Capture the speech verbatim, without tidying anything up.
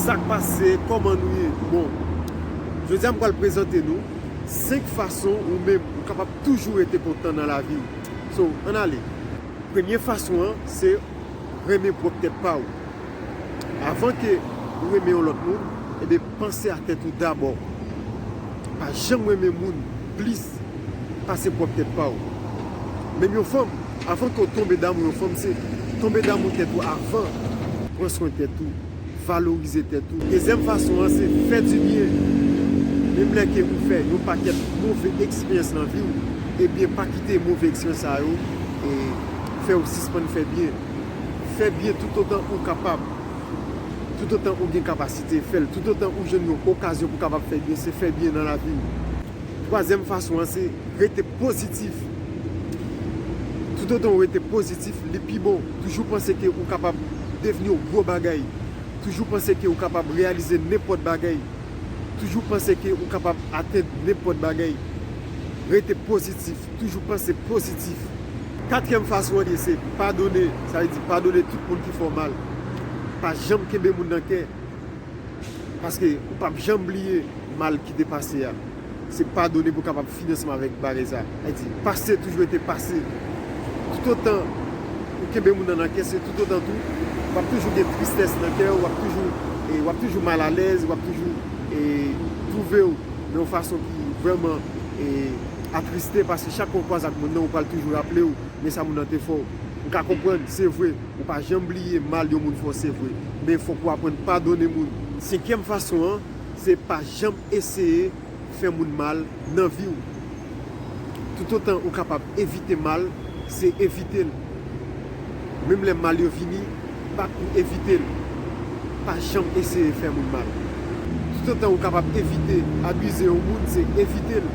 Sa k pase, kòman nou ye? Bon, jodi a m pral prezante nou senk fason ou menm ou kapab toujou rete kontan nan lavi w. So, ann ale. Premye fason an, se renmen pwòp tèt pa w. Avan ke ou renmen yon lòt moun, ebyen, panse a tèt ou dabò. Pa janm renmen moun plis pase pwòp tèt pa w. Menm yon fanm, avan ke w tonbe damou yon fanm, se tonbe damou tèt ou avan. Pran swen tèt ou, valorize tèt ou. Dezyèm fason an, se fè dibyen. Menm lè ke ou fè yon pakèt move eksperyans nan vi w, ebyen, pa kite move eksperyans sa yo e fè w sispann fè byen. Fè byen toutotan ou kapab. Toutotan ou gen kapasite, fè l. Toutotan ou jwenn yon okazyon pou w kapab fè byen, se fè byen nan lavi w. Twazyèm fason an, se rete pozitif. Toutotan ou rete pozitif, li pi bon. Toujou panse ke ou kapab devni yon gwo bagay. Toujou panse ke ou kapab reyalize nenpòt bagay. Toujou panse ke ou kapab atenn nenpòt bagay. Rete pozitif. Toujou panse pozitif. Katriyèm fason an, se padone. Sa vle di padone tout moun ki fè w mal. Pa janm kenbe moun nan kè. Paske ou p ap janm bliye mal ki te pase a. Se padone pou w kapab fini ansanm avèk bagay sa. Sa vle di, pase toujou rete pase. Toutotan ou kenbe moun nan nan kè, se toutotan tou w ap toujou gen tristès nan kè w, w ap toujou, e, w ap toujou malalèz, w ap toujou, e, twouve w nan yon fason ki vrèman, e, atriste, paske chak fwa w kwaze ak moun nan, ou pral toujou raple w men sa moun nan te fè w. Ou ka konprann, se vre, ou pa janm bliye mal yon moun fè w, se vre. Men fòk ou aprann padone moun. Senkyèm fason an, se pa janm eseye fè moun mal nan vi w. Toutotan ou kapab evite mal, se evite l. Menm lè mal yo vini, bat pou evite l. Pa janm eseye fè moun mal. Toutotan ou kapab evite abize yon moun, se evite l.